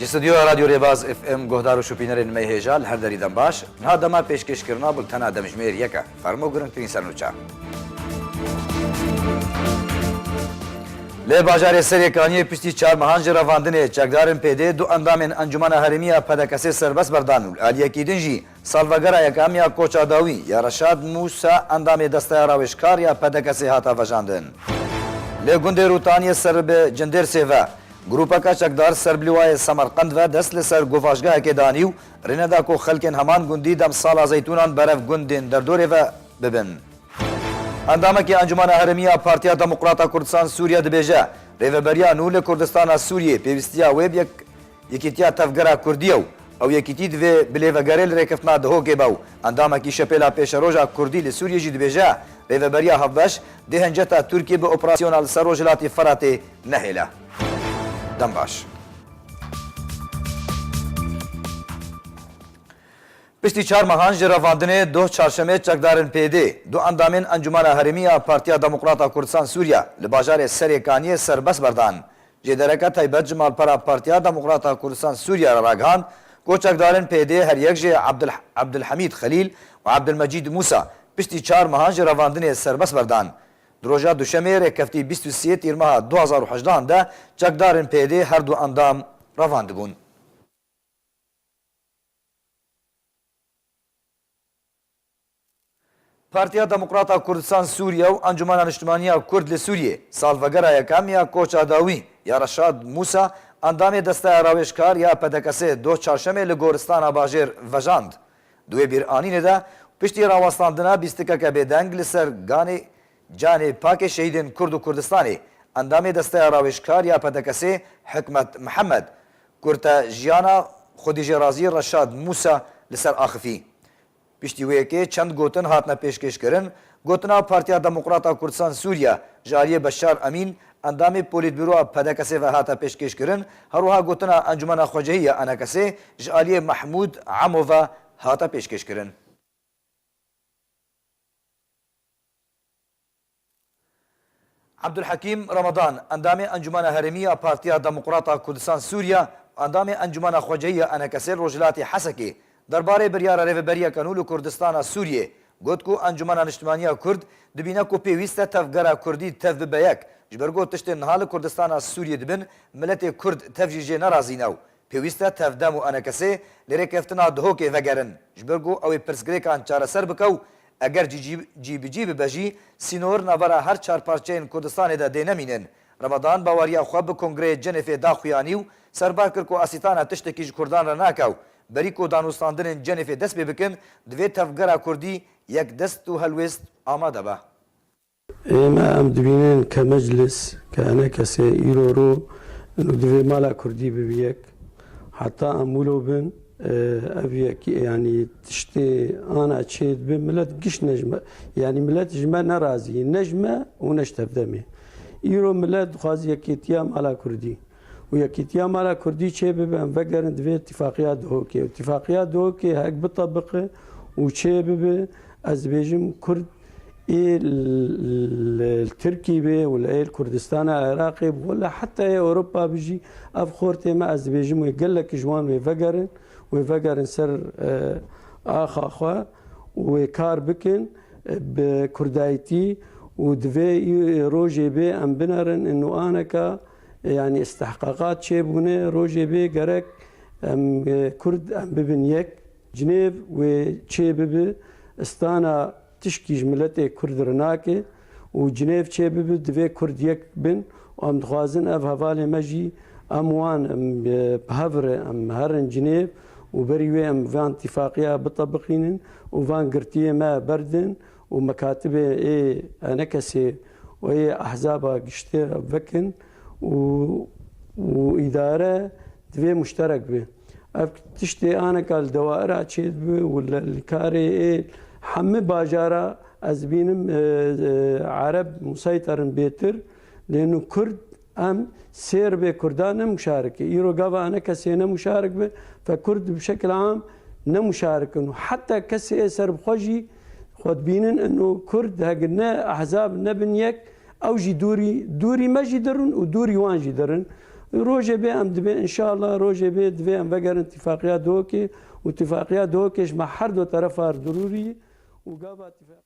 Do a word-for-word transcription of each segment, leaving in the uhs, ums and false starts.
Ji stûdyoya Radyo Rêbaz F M guhdar û şopînerên me hêja li her derî dem baş. Niha dema pêşkêşkirina bultena demjimêr yek e. Fermo girîngtirîn sernûçe. Li bajarê Serê Kaniyê piştî çar mehan ji revandinê çekdarên P D du endamên Encûmena Herêmî ya P D K S'ê serbest berdan û li aliyekî din jî salvegera yekam ya Koça Dawî ya Reşad Mûsa endamê Desteya Rawêjkar ya P D K S'ê hate vejandin. Li gundê Rûtaniyê ser bi Cindêrsê ve grûpeke çekdar ser bi lîwayê Semerqend ve dest li ser guvaşgehekê danî û rêne da ku xelkên heman gundî dem sala zeytûnan berev gundên derdorê ve bibin. Endamekî Encûmena Herêmî ya Partiya Demokrata Kurdistan Sûriye dibêje, rêveberiya nû li Kurdistana Sûriyê pêwîstiya wê bi yek-, yekîtiya tevgera Kurdî ye û ew yekîtî divê bi lêvegerê li rêkeftina Duhokê be û endamekî Şepêla Pêşeroja Kurdî li Sûriyê jî dibêje, rêveberiya hevbeş dê hinceta Tirkiyê bi operasyona li ser Rojhilatê Feratê nehêle. Dem baş. Piştî çar mehan ji revandinê doh çarşemê çekdarên P D du endamên Encûmena Herêmî ya Partiya Demokrata Kurdistan Sûriye li bajarê Serê Kaniyê serbest berdan. Jêdereke taybet ji malpera Partiya Demokrata Kurdistan Sûriye re ragihand ku çekdarên P D her yek jê Abdul-, Abdulhamîd Xelîl û Abdulmecîd Mûsa piştî çar mehan ji revandinê serbest berdan. Di roja Duşemê rêkeftî bîst û sê Tîrmeha du hazar û hejdehan de çekdarên P D her du endam revandibûn. Partiya Demokrata Kurdistan Sûriye û Encûmena Niştimanî ya Kurd li Sûriyê salvegera yekem ya Koça Dawî ya Reşad Mûsa, endamê Desteya Rawêjkar ya P D K S'ê doh çarşemê li goristana bajêr vejand. Di wê bîranînê de piştî rawestandina bîstikeke bêdeng li ser ganê canê pakê şehîdên Kurd û Kurdistanê, endamê Desteya Rawêjkar ya P D K S'ê Hikmet Mihemed, kurte jiyana xwedî jê razî Reşad Mûsa li ser axifî. Piştî wê yekê çend gotin hatine pêşkêşkirin, gotina Partiya Demokrata Kurdistan Sûriye ji aliyê Beşar Emîn, endamê Polîtbûroya P D K S'ê ve hate pêşkêşkirin, her wiha gotina Encûmena Xwecehî ya E N K S'ê ji aliyê Mehmûd Emo ve hate pêşkêşkirin. Abdulhekîm Ramadan, endamê Encûmena Herêmî ya Partiya Demokrata Kurdistan Sûriye, endamê Encûmena Xwecehî ya E N K S'ê Rojhilatê Hesekê, derbarê biryara rêveberiyeke nû li Kurdistana Sûriyê got ku Encûmena Niştimanî ya Kurd dibîne ku pêwîst e tevgera Kurdî tev bibe yek, ji ber ku tiştên niha li Kurdistana Sûriyê dibin, miletê Kurd tev jî jê nerazî ne û pêwîst e tevdem û E N K S'ê li rêkeftina Duhokê vegerin, ji ber ku ew ê pirsgirêkan çareser bike û eger cî-, cî-, cîbicî bibe jî, sînor navbera her çar parçeyên Kurdistanê de dê nemînin. Ramadan baweriya xwe bi Kongreyê Cenêfê da xuyanî û serbar kir ku asîtana tiştekî ji Kurdan re nake û berî ku danûstandinên Cenêfê dest pê bikin, divê tevgera Kurdî yekdest û helwêst amade be. Ême em dibînin ke meclis, ke E N K S îro ro û divê mala kurdî bibe yek. Heta em wilo bin, e, ev yek, yanî tiştê ana çê dibe, milet giş ne ji me, yanî milet ji me nerazî, ne ji me û ne ji tevdemê. Îro milet dixwaze yekîtiya mala kurdî. Û yekîtiya mala kurdî çê bibe, em vegerin divê tifaqiya Duhokê. Tifaqiya Duhokê hek bitebiqe û çê bibe, ez dibêjim kurd ê li, li, li Tirkî be û li ê li Kurdistana Iraqê be, wele heta yê Ewropa be jî ev xortê me, ez dibêjim wê gelek ji wan wê vegerin, wê vegerin ser, e, axa xwe û wê kar bikin, e, bi kurdayîtî û divê î rojê bê em binerin û aneka, e, yanî istihqaqat çêbûne, rojê bê gerek em, e, kurd em bibin yek. Cinêv wê çê bibe, istana tişkî ji miletê kurd re nake û Cinêv çê bibe, divê kurd yek bin. Em dixwazin ev hevalê me jî em wan, em, e, bi hev re em herin Cinêv û berî wê em van tifaqiya bitebiqînin û van girtiyê me berdin û mekatibê ê E N K S'ê û ê ehzaba giştî vekin û, û îdare divê muşterek be. Ev tiştê aneka li dewaira çêdibe û li, li karê ê hemî bajara ez bînim, e, e, Ereb museyter in bêtir, lê nû Kurd em sêr bê Kurda ne muşarik e. Îro gava ne kesê ne muşarik be, fe Kurd bi şekil am ne muşarik in. Û heta kesê ê serbixwe jî xwe dibînin, ino Kurd hege ne ehzab nebin yek, ew jî dûrî, dûrî me jî dirin û dûrî wan jî dirin. Rojê bê em dibê, înşallah rojê bê divê em vegerin tifaqiya Duhokê û tifaqiya Duhokê ji me her du terefa zerûrî û gava tifa-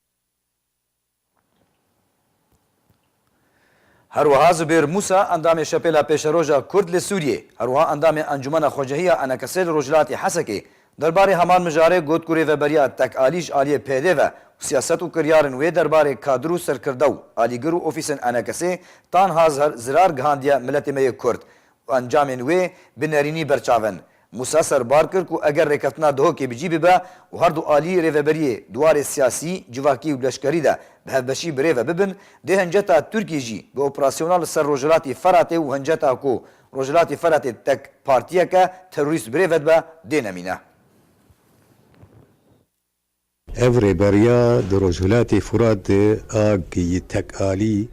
Her wiha Zubêr Mûsa, endamê Şepêla Pêşeroja Kurd li Sûriyê, her wiha endamê Encûmena Xwecehiya Enekesê li Rojhilatê Hesekê, derbarê heman mijarê got ku rêveberiya tekalî ji aliyê P Y D ve û siyaset û kiryarên wê derbarê kadir û serkirde û alîgir û ofîsên Enekesê tanha zir-, zirar gihandiye miletê me yê Kurd û encamên wê bi nerînî berçav in. Mûsa serbar kir ku eger rêkeftina Duhokê bi cî bibe û her du alî rêveberiyê di warê siyasî, civakî û leşkerî de bi hevbeşî bi rê ve bibin, dê hinceta Tirkiyê jî bi operasyona li ser Rojhilatî Feratê û hinceta ku Rojhilatî Feratê tek partiyeke terorîst bi rê ve dibe, dê nemîne. Ev rêberiya di Rojhilatê Furat de a gi-, yi tekalî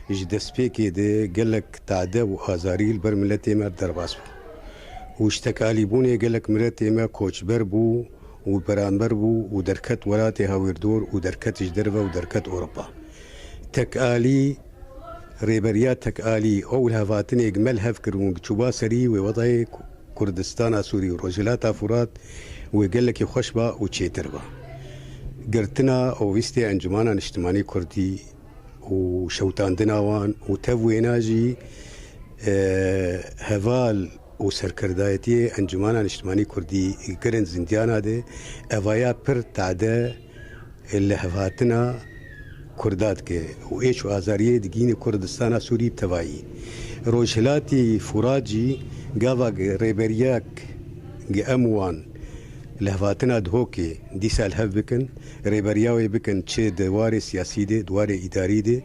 ji destpêkê de gelek tade û azarî li ber miletê me derbas bû û ji tekalîbûnê gelek miletê me koçber bû û beramber bû û derket welatê hawîrdor û derket ji derve û derket Ewropa. Tekalî, rêberiya tekalî ew lihevhatinê gi me li hev kir û gi çûba serî wê wedayê Kurdistana Sûrî û Rojhilata Furat wê gelekî xweş ba û çêtir ba. Girtina ofîsê Encûmena Niştimanî Kurdî û şewitandina wan û tev wêna jî, e, heval û serkirdayetiyê Encûmena Niştimanî Kurdî kirin zindiyana de, evaya pir tade lihevhatina Kurda dike û êş û azariyê digihîne Kurdistana Sûrî bi tevayî. Rojhilatî Furat jî gava gi rêberiyek gi em wan lihevhatina Duhokê dîsa li hev bikin, rêberiya wê bikin çi di warê siyasî de, di warê îdarî de,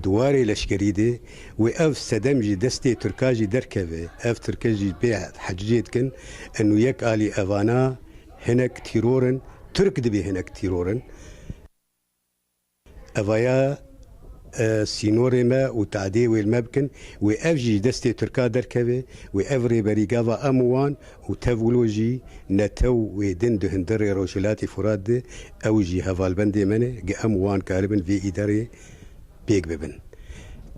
di warê leşkerî de, wê ev sedem ji destê Tirka jî derkeve, ev Tirke jî bê hecicê dikin, enu yek alî evana hinek tîror in, Tirk dibê hinek tîror in. Evaya, e, sînorê me û tadê wê li me bikin, wê ev jî ji destê Tirka derkeve, wê ev rêberî gava em û wan û tev wilo jî netew wê din di hundirê Rojhilatê Furat de, ew jî hevalbendê me ne, gi em û wan karibin vê îdarê pêk bibin.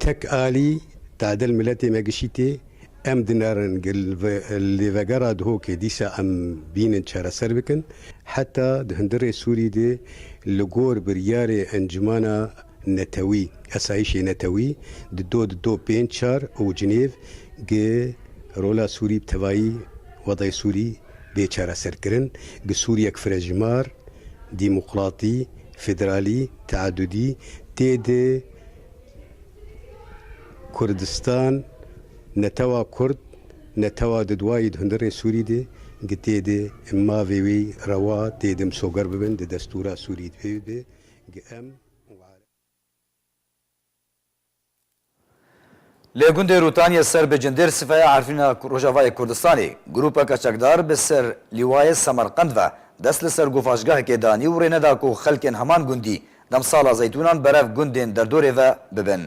Tek alî tade li miletê me gişî tê, em dinerin gi li ve-, lêvegera Duhokê dîsa em bînin çareser bikin. Heta di hundirê Sûrî de li gor biryarê Encûmena Netewî, Esayîşê Netewî, di do, di do pênc çar û Cinêv gi rola Sûrî bi tevayî wedayê Sûrî bê çareserkirin, gi Sûriyek firejimar, demokratî, federalî, teadudî tê de Kurdistan, netewa Kurd, netewa di duwayî di hundirê Sûrî de, gi tê de mavê wî rewa tê de misoger bibin, di destûra Sûrî de bê, gi em Li gundê Rûtaniyê ser bi Cindêr Sifeya Erfîna Rojavayê Kurdistanê, grûpeke çekdar bi ser lîwayê Semerqend ve dest li ser govaşgehekê danî û rê neda ku xelkên heman gundî demsala zeytûnan berev gundên derdorê ve bibin.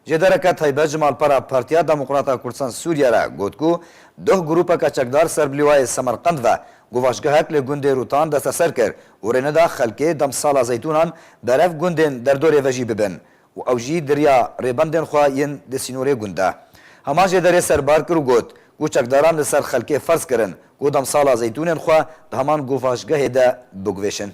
Jêdereke taybet ji malpera Partiya Demokrata Kurdistan Sûriye re got ku duh grûpeke çekdar ser bi lîwayê Semerqend ve govaşgehek li gundê Rûtan desteser kir û rê neda xelkê demsala zeytûnan berev gundên derdorê ve jî bibin. û ew jî di riya rêbendên xwe yên di sînorê gund de. Heman jêderê serbar kir û got ku çekdaran li ser xelkê ferz kirin ku demsala zeytûnên xwe di heman govaşgehê de biguvêşin.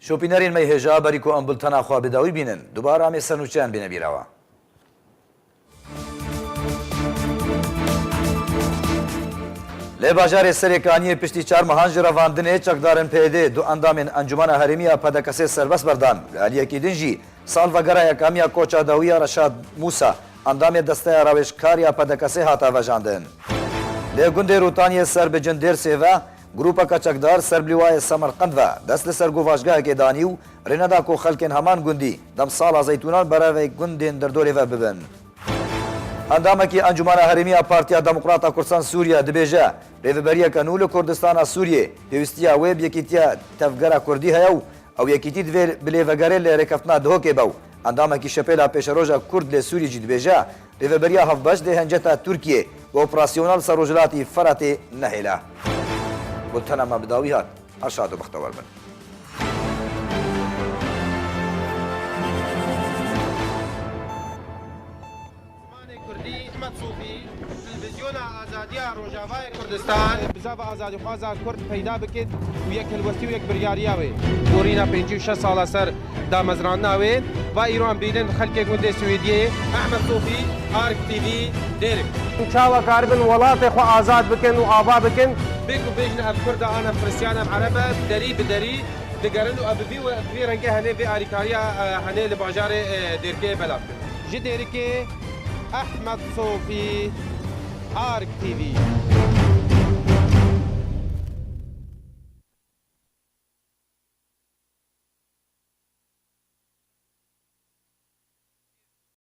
Şopînerên me yê hêja, berî ku em bultena xwe bi dawî bînin, dubare em ê sernûçeyan bêne bîra we. Li bajarê Serêkaniyê piştî çar mehan ji revandinê çekdarên P Y D du endamên Encûmena Herêmî ya P D K S'ê serbest berdan. Li aliyekî din jî salvegera yekemiya koça dawî ya Reşad Mûsa, endamê Desteya Rawêjkar ya P D K S'ê hate vejandin. Li gundê Rûtaniyê ser bi Cindêrsê ve, grûpeke çekdar ser bi lîwayê Semerqend ve dest li ser govaşgehekê danî û rê neda ku xelkên heman gundî demsala zeytûnan berevê gundên derdorê ve bibin. Endamekî Encûmena Herêmî ya Partiya Demokrata Kurdistan Sûriye dibêje, rêveberiyeke nû li Kurdistana Sûriyê pêwîstiya wê bi yekîtiya tevgera Kurdî heye û ew yekîtî divê bi lêvegerê li rêkeftina Duhokê be û endamekî Şepêla Pêşeroja Kurd li Sûriyê jî dibêje, Rêveberiya Hevbeş dê hinceta Tirkiyê bi operasyona li ser rojhilatî Feratê nehêle. Bultena me bi dawî hat. Her şad û bextewar bin. Zimanê Kurdî, Ehmed Sofî, Televîzyona Azadiya Rojavayê Kurdistan. Bizava azadîxwaza Kurd peyda bikit û yek helwestî û yek biryariya wê. Gorîna pêncî û şeş sala ser damezrandina wê, va îro em bînin xelkê gundê Swêdiyê. Ehmed Sofî, Ark T V, Dêrik. Çawa karibin welatê xwe azad bikin û ava bikin? Bê ku bêjin ev Kurd e, an ev Xristiyan, ev Ereb e, derî bi derî digerin û ev bi vî we-, bi vî rengê henê vê alîkariya, e, henê li bajarê, e, Dêrikê belav kirin. Ji Dêrikê, Ehmed Sofî, Ark T V.